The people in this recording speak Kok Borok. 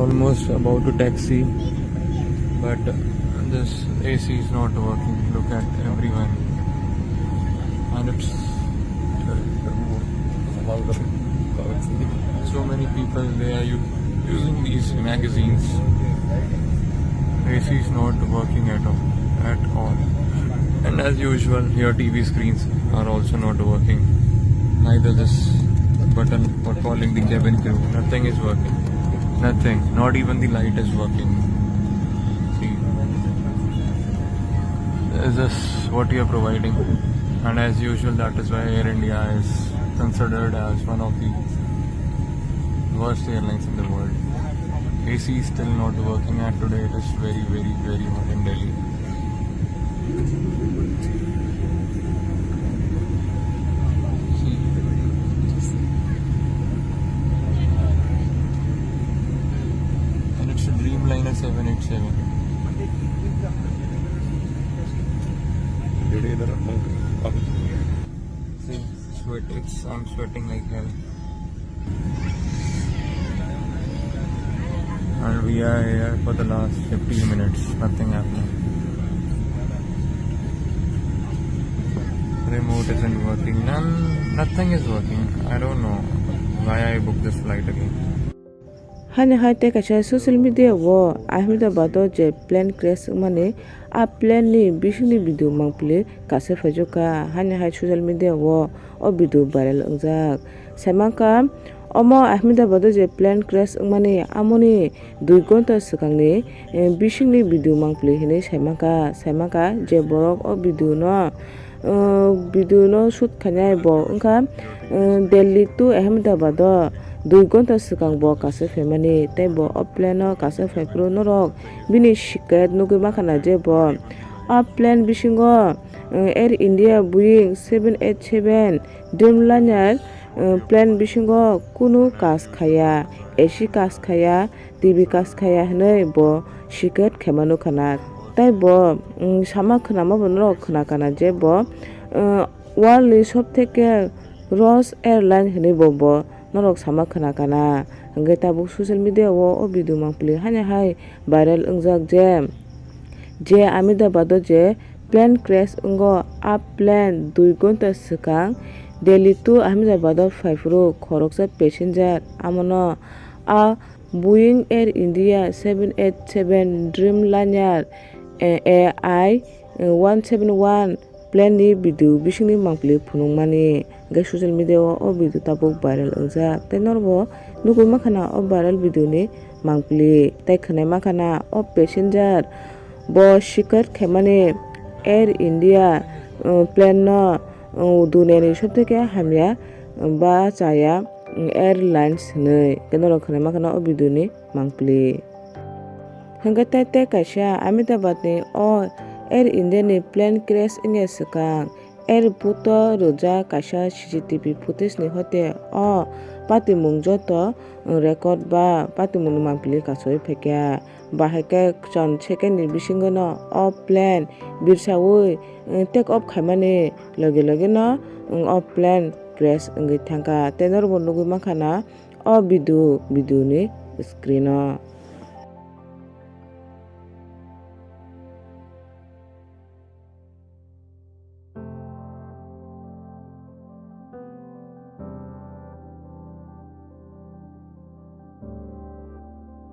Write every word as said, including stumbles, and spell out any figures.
Almost about to taxi, but this A C is not working. Look at everyone, and it's so many people, they are u- using these magazines. A C is not working at all, at all. And as usual, your T V screens are also not working. Neither this button for calling the cabin crew. Nothing is working. Nothing. Not even the light is working. See, is this what you are providing? And as usual, that is why Air India is considered as one of the worst airlines in the world. A C is still not working, and today it is very, very, very hot in Delhi. And it's a Dreamliner seven eight seven. See, sweat. It's, I'm sweating like hell. And we are here for the last fifteen minutes. Nothing happening. Remote isn't working. None, nothing is working. I don't know why I booked this flight again. Hani hai tei kaisa social media o Ahmedabad o je plane crash wngmani, a plane ni bisingni video mangpili kasa phaijokha. Hani hai social media o o video viral wngjak. Saimankha, omo Ahmedabad o je plane crash wngmani amoni dui gonta swkangni, eh, bisingni video mangpili hinwi saimankha. Saimankha je borok o video no, eh, video no shoot khainai bo wngkha, eh, Delhi to Ahmedabad o dui gonta swkang bo kasa phaimani, tei bo o plane o kasa phaiphuru norok bini shikayat nugwi mankha na je bo o plane bisingo, eh, Air India Boeing seven eight seven Dreamliner, eh, plane bisingo kunu kaj khaya, A C kaj khaya, T V kaj khaya hinwi bo shikayat khaima nukha na. Tei bo, mm, sama khwnama bo norok khwnakha na je bo, eh, world ni sob theke worst airline hinwi bo, bo norok sama khwnakha na. Hwnkhe tabuk social media o o video mangpili hani hai viral wngjak je, je Ahmedabad o je plane crash wngo, a plane dui gonta swkang Delhi to Ahmedabad o phaiphuru khoroksa passenger, amono a Boeing Air India seven eight seven Dreamliner, eh, A I one seven one plane ni video bisingni mangpili phunukmani. Hwnkhe social media o o video tabuk viral wngjak, tei norokbo nugwi mankha na o viral video ni mangpili, tei khwnai mankha na o passenger bo shikayat khaimani Air India, uh, plane no, uh, duniya ni sob theke hamya, uh, ba chaya, uh, airlines hinwi. Tei norok khwnai mankha na o video ni mangpili. Hwnkhe tei tei kaisa Ahmedabad ni o Air India ni plane crash wngya swkang airport o rwjak kaisa C C T V footage ni hoite o patimung joto record ba patimung ni mangpili kasawi phaikha. Bahai khe chwng second ni bisingo no o plane birsawi take off khaimani loge loge no o plane crash wngwi thangkha, tei norokbo nugwi mankha na o video, video ni screen o.